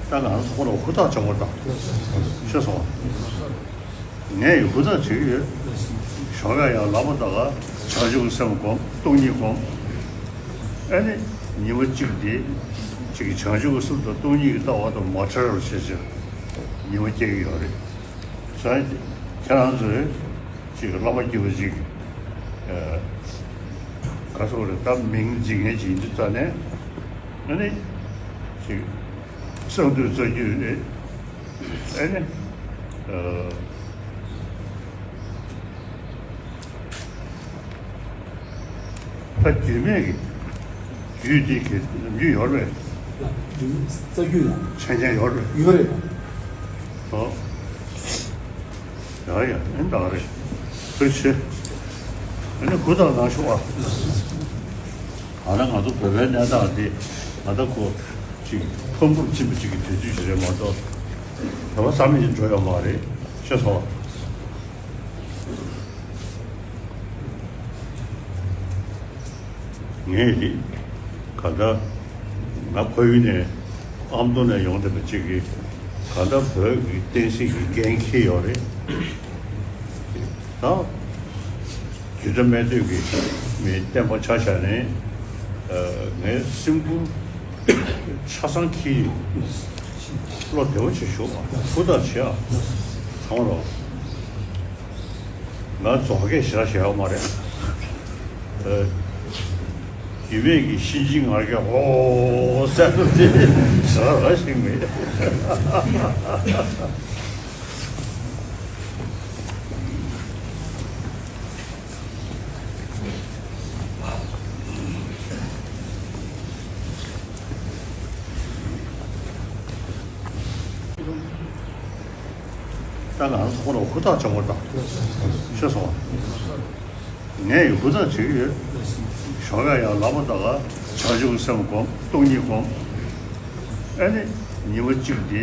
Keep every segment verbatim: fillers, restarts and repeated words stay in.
ད་ང་ཚོ་ཁོ་ལ་ཧུར་ཐག་བྱེད་དགོས་དང་། ཤེས་སོང་། ངས་ཡང་ཧུར་ཐག་བྱེད་ཀྱི་ཡོད། ཞོགས་ཀ་ཡང་ལབ་པ་དང་བྱང་ཆུབ་སེམས་སྒོམ། སྟོང་ཉིད་སྒོམ། ཨ་ནི་ཉི་མ་གཅིག་དེ་ཅིག་བྱང་ཆུབ་སེམས་དང་སྟོང་ཉིད་ཀྱི་ལྟ་བ་དང་མ་བྲལ་བར་བྱེད་ཕྱིར་ཉི་མ་སྐྱེལ་གྱི་ཡོད་རེད། བྱས་ཙང་ཁྱེད་རང་ཚོས་ཅིག་བླ་མ་སྐྱེས་པ་ཅིག་ཨ་ག་སོགས་རེད། ད་མིང་འཛིན་མཁན་ཅིག་ཡིན་དུས་ཙ་ནས་ཨ་ནི་ཅིག་གསང་འདུས་རྩ་རྒྱུད་རེད། ཨ་ནི་ཨ་ད་རྒྱུད་སྨད་ཀྱི་རྒྱུད་འདི་གི་ནམ་རྒྱུན་ཡོད་རེད། རྩ་རྒྱུད་ལ་མཚན་ཉིད་ཡོད་རེད། ཡོད་རེད། ཨོ། ཡ་ཡ། ཨེ་འདྲ་རེད། ཐུགས་རྗེ་ཆེ། ཨ་ནི་གུ་དང་ནང་ཤོག་ཨ། ཨ་ན་ང་ཚོ་བོད་པའི་གནས་སྟངས་འདི་ང་ད་ཁོ་ཅིག་ཕམ་ཕུགས་ཕྱིན་པ་ཅིག་གི་དུས་ཚོད་ཞིག་རེད་མ་གཏོགས། བོད་པ་བསམ་བཞིན་འགྲོ་ཡོད་མ་རེད། ཤེས་སོང་། ངས་ག་ད་ང་ཁོ་ཡུལ་ནས་ཨ་མདོ་ནས་ཡོང་བསྡད་པ་ཅིག་གིས་ག་ད་བོད་ཀྱི་བསྟན་སྲིད་ཀྱི་འགན་འཁྱེར་ཡོད་རེད། ད་རྒྱུད་གྲྭ་སྨད་སྟོད་ཀྱི་མི་བསྟན་པ་ཆ་བཞག་ནས་ངའི་སེམས་ཁུར་ཆ་ཚང་འཁྱེར་ཡོད། བློ་བདེ་བོ་བྱེད་ཤོག་ཧུར་ཐག་བྱེད་ཨ། གང་རོགས། ང་རྫོགས་སྐད་ཞེ་དྲག་བཤད་ཡོད་མ་རེད། ཨ། རྒྱུད་སྨད་ཀྱི་གཤིན་རྗེའི་ངར་སྐད་ཨོ་ཟེར་ནོ་དེ་ཞེ་དྲག་རང་ཞིག་མེད། ད་ང་ཚོ་ཁོ་ལ་ཧུར་ཐག་བྱེད་དགོས་དང་། ཤེས་སོང་། ངས་ཡང་ཧུར་ཐག་བྱེད་ཀྱི་ཡོད། ཞོགས་ཀ་ཡང་ལབ་པ་དང་བྱང་ཆུབ་སེམས་སྒོམ། སྟོང་ཉིད་སྒོམ། ཨ་ནི་ཉི་མ་གཅིག་དེ་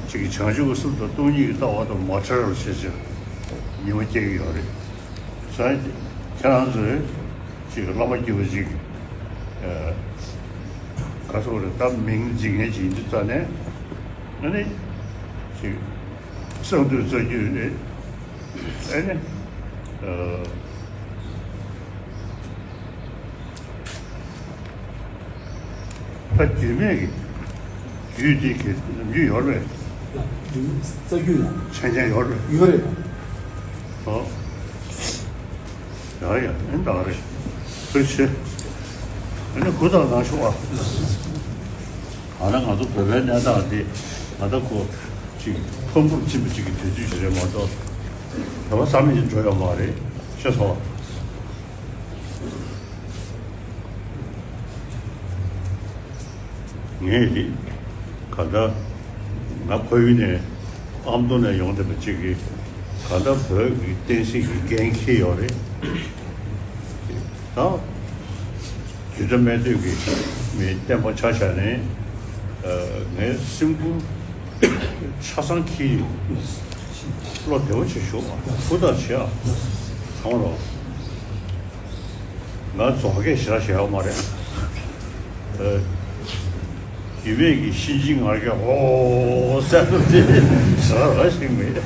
ཅིག་བྱང་ཆུབ་སེམས་དང་སྟོང་ཉིད་ཀྱི་ལྟ་བ་དང་མ་བྲལ་བར་བྱེད་ཕྱིར་ཉི་མ་སྐྱེལ་གྱི་ཡོད་རེད། བྱས་ཙང་ཁྱེད་རང་ཚོས་ཅིག་བླ་མ་སྐྱེས་པ་ཅིག་ཨ་ག་སོགས་རེད། ད་མིང་འཛིན་མཁན་ཅིག་ཡིན་དུས་ཙ་ནས་ཨ་ནི་ཅིག་གསང་འདུས་རྩ་རྒྱུད་རེད། ཨ་ནི་ཨ། ད་རྒྱུད་སྨད་ཀྱི་རྒྱུད་འདི་གི་ནམ་རྒྱུན་ཡོད་རེད། རྩ་རྒྱུད་ལ་མཚན་ཉིད་ཡོད་རེད། ཡོད་རེད། ཨོ། ཡ་ཡ། ཨེ་འདྲ་རེད། ཐུགས་རྗེ་ཆེ། ཨ་ནི་གུ་དང་ནང་ཤོག་ཨ། ཨ་ན་ང་ཚོ་བོད་པའི་གནས་སྟངས་འདི་ང་ད་ཁོ་ཅིག་ཕམ་ཕུགས་ཕྱིན་པ་ཅིག་གི་དུས་ཚོད་ཞིག་རེད་མ་གཏོགས། བོད་པ་བསམ་བཞིན་འགྲོ་ཡོད་མ་རེད། ཤེས་སོང་། ངས་ག་ད་ང་ཁོ་ཡུལ་ནས་ཨ་མདོ་ནས་ཡོང་བསྡད་པ་ཅིག་གིས་ག་ད་བོད་ཀྱི་བསྟན་སྲིད་ཀྱི་འགན་འཁྱེར་ཡོད་རེད། ད་རྒྱུད་གྲྭ་སྨད་སྟོད་ཀྱི་མི་བསྟན་པ་ཆ་བཞག་ནས་ངའི་སེམས་ཁུར་ཆ་ཚང་འཁྱེར་ཡོད། བློ་བདེ་བོ་བྱེད་ཤོག་ཧུར་ཐག་བྱེད་ཨ། གང་རོགས། ང་རྫོགས་སྐད་ཞེ་དྲག་བཤད་ཡོད་མ་རེད། ཨ། རྒྱུད་སྨད་ཀྱི་གཤིན་རྗེའི་ངར་སྐད་ཨོ་ཟེར་ནོ་དེ་ཞེ་དྲག་རང་ཞིག་མེད།